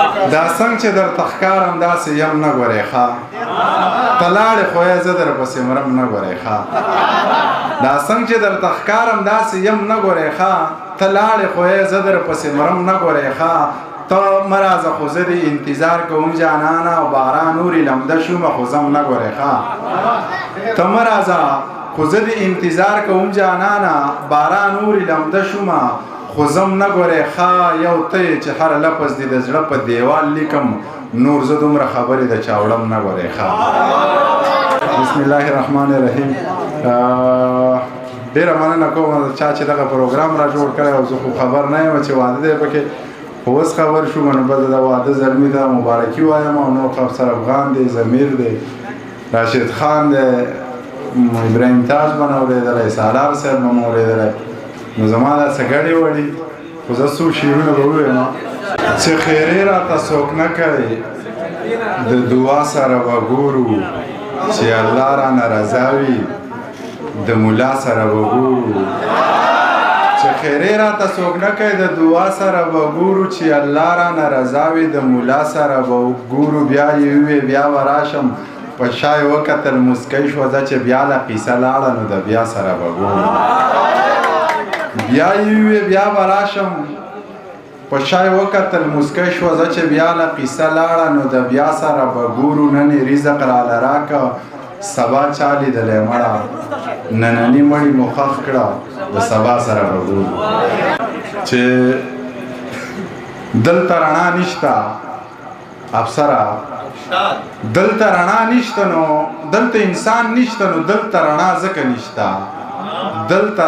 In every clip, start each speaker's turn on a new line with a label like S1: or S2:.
S1: دا څنګه چې درته ښکارم داسې یم نه ګورې ښه، ته لاړې خو یې زه درپسې مرم نه ګورې ښه. دا څنګه چې درته ښکارم داسې یم نه ګورې ښه، ته لاړې خو یې زه درپسې مرم نه ګورې ښه. ته مه راځه خو زه دې انتظار کوم جانانه، او باران اوري لمده شومه خو ځم نه ګورې ښه. ته مه راځه خو زه دې انتظار کوم جانانه، باران اوري لمده شومه خو ځم نه ګورې ښه. یو ته یې چې هر لفظ دې د زړه په دیوال لیکم، نور زه دومره خبرې د چا وړم نه ګورې ښه. بسم الله الرحمن الرحیم. ډېره مننه کوم چا چې دغه پروګرام را جوړ کړی، او زه خو خبر نه یم چې واده دی پکې، خو اوس خبر شوم. نو بس د واده زلمي ته مبارکي وایم، او نور افسر افغان دی، ضمیر دی، راشد خان دی، ابراهیم تاج به نه اورېدلی، سالار صاحب به مو اورېدلی. نو زما دا څه ګډې وړي، خو زه څو شعرونه به ووایم چې خیرې راته څوک نه کوي، د دعا سره به ګورو چې الله رانه رضا وي، د مولا سره به ګورو چې خیرې راته څوک نه کوي، د دعا سره به ګورو چې الله رانه رضا وي، د مولا سره به ګورو. بیا یې ووې بیا به راشم، په شا یې وکتل موسکۍ شوه، ځه چې بیا له قیصه لاړه نو د بیا سره به ګورو. بیا یې ووې بیا به راشم، په شا یې وکتل موسکۍ شوه، ځه چې بیا له قیصه لاړه نو د بیا سره به ګورو. نن یې رزق راله راکه، سبا چا لیدلی مړه، ننني مړي مو ښخ کړه، د سبا سره به ګورو. چې دلته رڼا نشته افسره، دلته رڼا نشته نو دلته انسان نشته، نو دلته رڼا ځکه نشته، دلته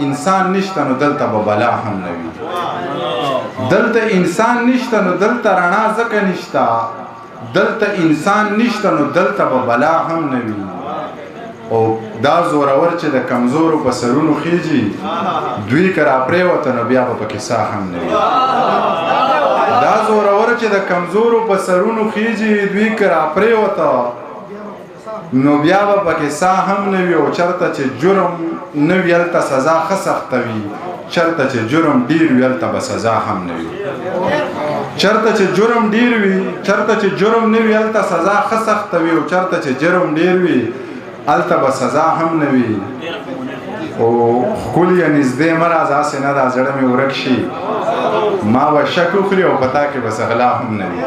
S1: انسان نشته نو دلته به بلا هم نه وي. دلته انسان نشته نو دلته رڼا ځکه نشته، دلته انسان نشته نو دلته به بلا هم نه وي. او دا زورور چې د کمزورو په سرونو خیږي، دوی که راپرېوته نو بیا به پکې ساه هم نه وي. دا زورور چې د کمزورو په سرونو خیږي، دوی که راپرېوته نو بیا به پکې ساه هم نه وي. او چرته چې جرم نه وي هلته سزا ښه سخته وي، چرته چې جرم ډیر وي هلته به سزا هم نه وي. چرته چې جرم ډیر وي، چرته چې جرم نه وي هلته سزا ښه سخته وي، او چرته چې جرم ډیر وي هلته به سزا هم نه وي. او ښکلي نږدې مه راځه، هسې نه دا زړه مې ورک شي، ما به شک وخوري او په تا کې به څه غلا هم نه وي.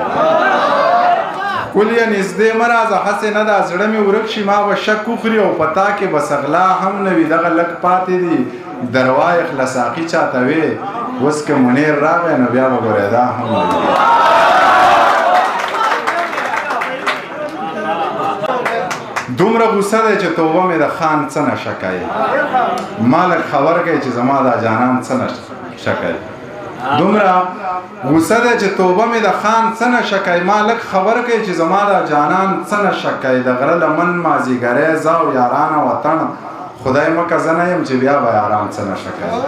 S1: ښکلي نږدې مه راځه، هسې نه دا زړه مې ورک شي، ما به شک وخوري او په تا کې به څه غلا هم نه وي. دغه لږ پاتې دي دروايخ له ساقي چاته وې، اوس که منیر راغی نو بیا به ګورې دا هم نه وي. دومره غوسه دی چې توبه مې د خان څه نشه کوي، ما لږ خبر کوي چې زما دا جانان څه نشه کوي. دومره غوسه دی چې توبه مې د خان څه نشه کوي، ما لږ خبر کوي چې زما دا جانان څه نشه کوي. د غره لمن مازیګری زه او یاران او وطن، خدای مکه زه نه یم چې بیا به یاران څه نشه کوي.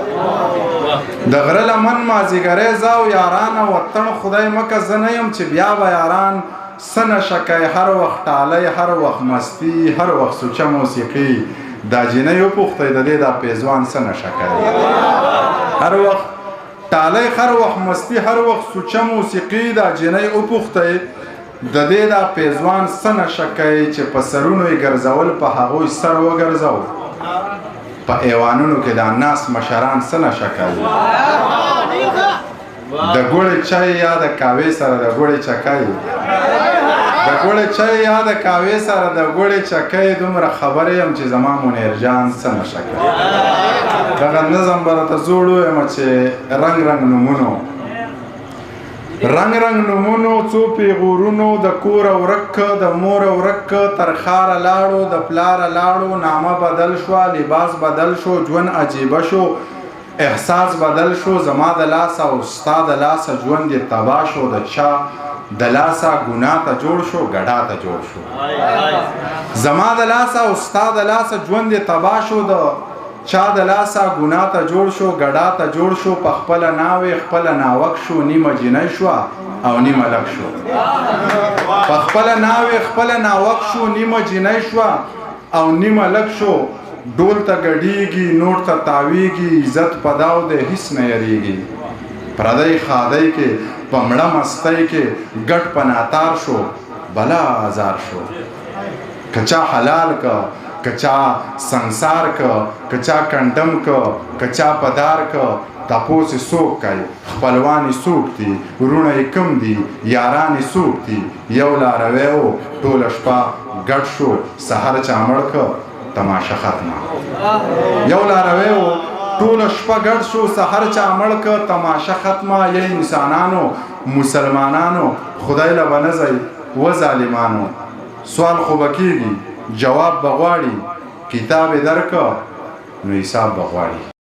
S1: د غره لمن مازیګری زه او یاران او وطن، خدای مکه زه نه یم چې بیا به یاران څه نشه کوي. هر وخت ټالۍ، هر وخت مستي، هر وخت سوچه موسیقي، دا جینۍ وپوښتئ د دې دا پیزوان څه نشه کوي. هر وخت ټالۍ، هر وخت مستي، هر وخت سوچه موسیقي، دا جینۍ وپوښتئ د دې دا پیزوان څه نشه کوي. چې په سرونو یې ګرځول په هغوی سر وګرځو، په ایوانونو کې دا ناس مشران څه نشه کوي. د ګوړې چای یا د قهوې سره د ګوړې چکۍ، د ګوړې چای یا د قهوې سره د ګوړې چکۍ، دومره خبرې یم چې زما منیر جان څه نشه کوي. دغه نظم به راته زوړ ووایم چې رنګ رنګ نومونو، رنګ رنګ نومونو، څو پیغورونو، د کوره ورک، د موره ورک، تر ښاره لاړو، د پلاره لاړو، نامه بدل شوه، لباس بدل شو، ژوند عجیبه شو، احساس بدل شو، زما د لاسه او ستا د لاسه ژوند یې تباه شو، د چا د لاسه ګناه ته جوړ شو، ګډا ته جوړ شو. زما د لاسه او ستا د لاسه ژوند یې تباه شو، د چا د لاسه ګناه ته جوړ شو، ګډا ته جوړ شو، په خپله ناوې خپله ناوک شو، نیمه جینۍ شوه او نیمه لک شو. په خپله ناوې خپله ناوک شو، نیمه جینۍ شوه او نیمه لک شو. ډول ته ګډیږي، نور ته تاویږي، عزت په داو دی هیڅ نه یریږي. پردی ښادۍ کې په مړه مستۍ کې ګډ په ناتار شو، بلا ازار شو. که چا حلال که، که چا سنګسار که، که چا کنډم که، که چا په دار که، تپوس یې څوک کوي؟ خپلوان یې څوک دي؟ وروڼه یې کوم دي؟ یاران یې څوک دي؟ یو لاروی و، ټوله شپه ګډ شو، سحر چا مړ که، تماشه ختمه. یو لاروی و، ټوله شپه ګډ شو، سحر چا مړ که، تماشه ختمه. ای انسانانو، مسلمانانو، خدای له به نه ځئ و ظالمانو. سوال خو به کېږي، جواب به غواړي، کتاب یې درکه نو حساب به غواړي.